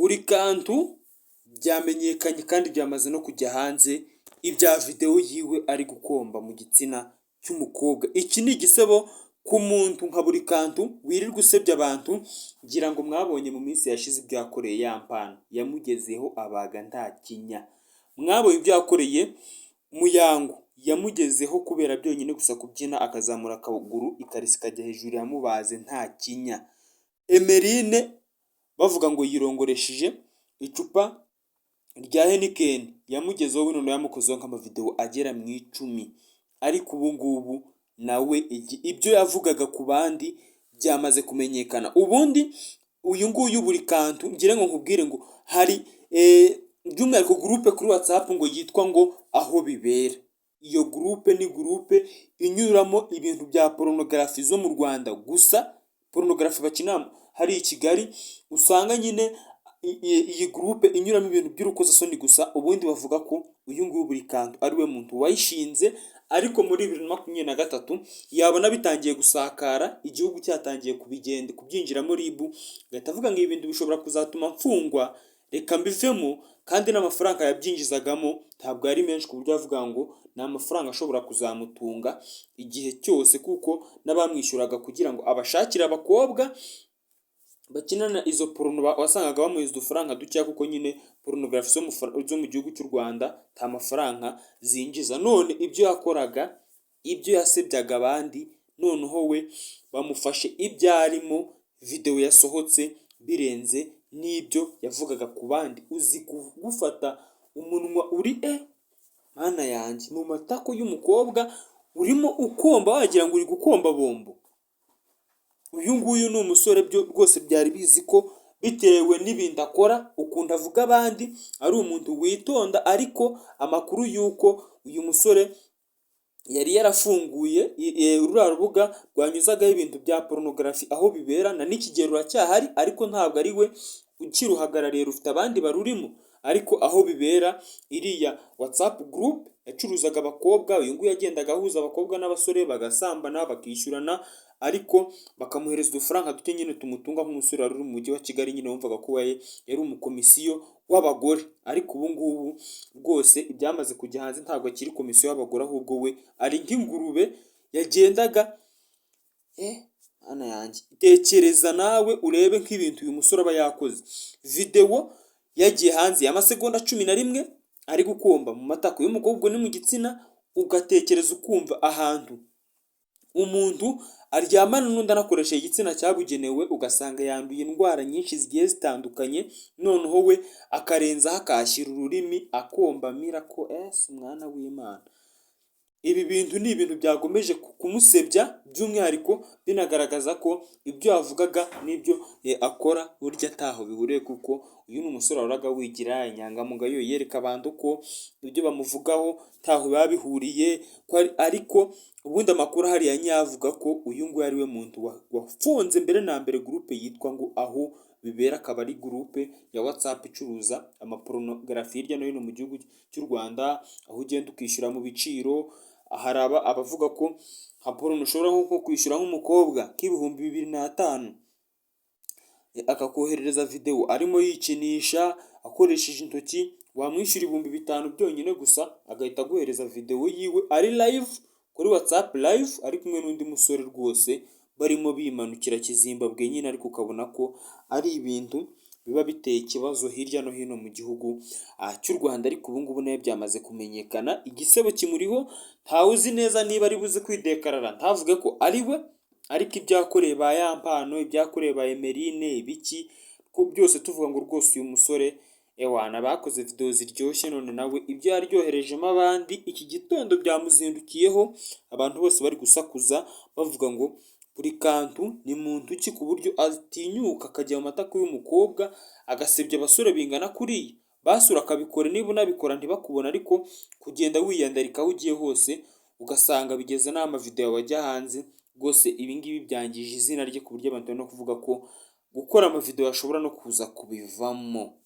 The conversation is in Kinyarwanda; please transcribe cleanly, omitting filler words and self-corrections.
Buri kantu byamenyekanye kandi byamaze no kujya hanze, ibya videwo yiwe ari gukomba mu gitsina cy'umukobwa. Iki ni igisebo ku muntu nka buri kantu wirirwa usebya abantu. Ngira ngo mwabonye mu minsi yashize ibyo yakoreye ya Mpano, yamugezeho abaga nta kinya. Mwabonye ibyo yakoreye Muyango, yamugezeho kubera byonyine gusa kubyina akazamura akaguru ikariso ikajya hejuru, yamubaze nta kinya. Emeline bavuga ngo yirongoresheje icupa rya Heineken, yamugezeho noneho yamukozeho nk'amavidewo agera mu 10. Ariko ubu ngubu nawe ibyo yavugaga ku bandi byamaze kumenyekana. Ubundi uyu nguyu buri kantu, ngira ngo nkubwire ngo hari by'umwihariko groupe kuri WhatsApp ngo yitwa ngo Aho Bibera. Iyo groupe ni groupe inyuramo ibintu bya pornography zo mu Rwanda gusa, pornography bakina hari i Kigali, usanga nyine iyi groupe inyuramo ibintu by'urukozasoni gusa. Ubundi bavuga ko uyu nguyu buri kantu ari we muntu wayishinze, ariko muri 2023 yabona bitangiye gusakara, igihugu cyatangiye kubigenda kubyinjiramo, RIB agahita avuga ngo ibi bintu bishobora kuzatuma mfungwa, reka mbivemo. Kandi n'amafaranga yabyinjizagamo ntabwo yari menshi ku buryo avuga ngo ni amafaranga ashobora kuzamutunga igihe cyose, kuko n'abamwishyuraga kugira ngo abashakire abakobwa bakinana izo porno wasangaga bamuhereza udufaranga dukeya, kuko nyine pornography zo mu gihugu cy'u Rwanda nta mafaranga zinjiza. None ibyo yakoraga, ibyo yasebyaga abandi, noneho we bamufashe ibyo arimo, videwo yasohotse birenze n'ibyo yavugaga ku bandi. Uzi gufata umunwa uri Mana yanjye, mu matako y'umukobwa urimo ukomba wagira ngo uri gukomba bombo? Uyu nguyu ni umusore byo rwose byari bizi ko bitewe n'ibintu akora, ukuntu avuga abandi, ari umuntu witonda. Ariko amakuru y'uko uyu musore yari yarafunguye ruriya rubuga rwanyuzagaho ibintu bya pornography Aho Bibera, na n'iki gihe ruracyahari, ariko ntabwo ari we ukiruhagarariye, rufite abandi barurimo. Ariko Aho Bibera, iriya WhatsApp group yacuruzaga abakobwa, uyu nguyu yagendaga ahuza abakobwa n'abasore bagasambana, bakishyurana, ariko bakamuhereza udufaranga duke nyine tumutunga nk'umusore wari uri mu mujyi wa Kigali nyine wumvaga ko we yari umukomisiyo w'abagore. Ariko ubu ngubu rwose ibyamaze kujya hanze, ntabwo akiri komisiyo y'abagore, ahubwo we ari nk'ingurube yagendaga. Mana yanjye, tekereza nawe urebe nk'ibintu uyu musore aba yakoze. Videwo yagiye hanze y'amasegonda 11 ari gukomba mu matako y'umukobwa ni mu gitsina, ugatekereza ukumva ahantu umuntu aryamana n'undi anakoresheje igitsina cyabugenewe, ugasanga yanduye indwara nyinshi zigiye zitandukanye, noneho we akarenzaho akahashyira ururimi akombamira ko ese umwana w'Imana. Ibi bintu ni ibintu byagomeje kumusebya, by'umwihariko binagaragaza ko ibyo yavugaga n'ibyo akora burya ataho bihuriye, kuko uyu ni umusore wahoraga wigira inyangamugayo, yereka abantu ko ibyo bamuvugaho ntaho biba bihuriye. Ariko ubundi amakuru ahari ya nyayo avuga ko uyu nguyu ari we muntu wafunze mbere na mbere groupe yitwa ngo Aho Bibera, akaba ari groupe ya WhatsApp icuruza amapornography hirya no hino mu gihugu cy'u Rwanda, aho ugenda ukishyura mu biciro. Hari abavuga ko nka porno ushobora nko kwishyura nk'umukobwa k'ibihumbi 2,500, akakoherereza videwo arimo yikinisha akoresheje intoki, wamwishyura 5000 byonyine gusa agahita aguhereza videwo yiwe ari live kuri WhatsApp live, ari kumwe n'undi musore rwose barimo bimanukira kizimbabwe nyine. Ariko ukabona ko ari ibintu biba biteye ikibazo hirya no hino mu gihugu cy'u Rwanda. Ariko ubu ngubu nawe byamaze kumenyekana, igisebo kimuriho. Ntawe uzi neza niba ari buze kwidekarara ntavuge ko ari we, ariko ibyo yakoreye ba Yampano, ibyo yakoreye ba Emeline, ibiki ko byose tuvuga ngo rwose uyu musore ewana bakoze videwo ziryoshye, none nawe ibyo yaryoherejemo abandi iki gitondo byamuzindukiyeho. Abantu bose bari gusakuza bavuga ngo buri kantu ni muntu ki ku buryo atinyuka akajya mu matako y'umukobwa agasebya abasore bingana kuriya? Basura akabikora, niba unabikora ntibakubona, ariko kugenda wiyandarika aho ugiye hose ugasanga bigeze n'aho amavidewo ajya hanze, rwose ibi ngibi byangije izina rye ku buryo abantu bari no kuvuga ko gukora amavidewo ashobora no kuza kubivamo.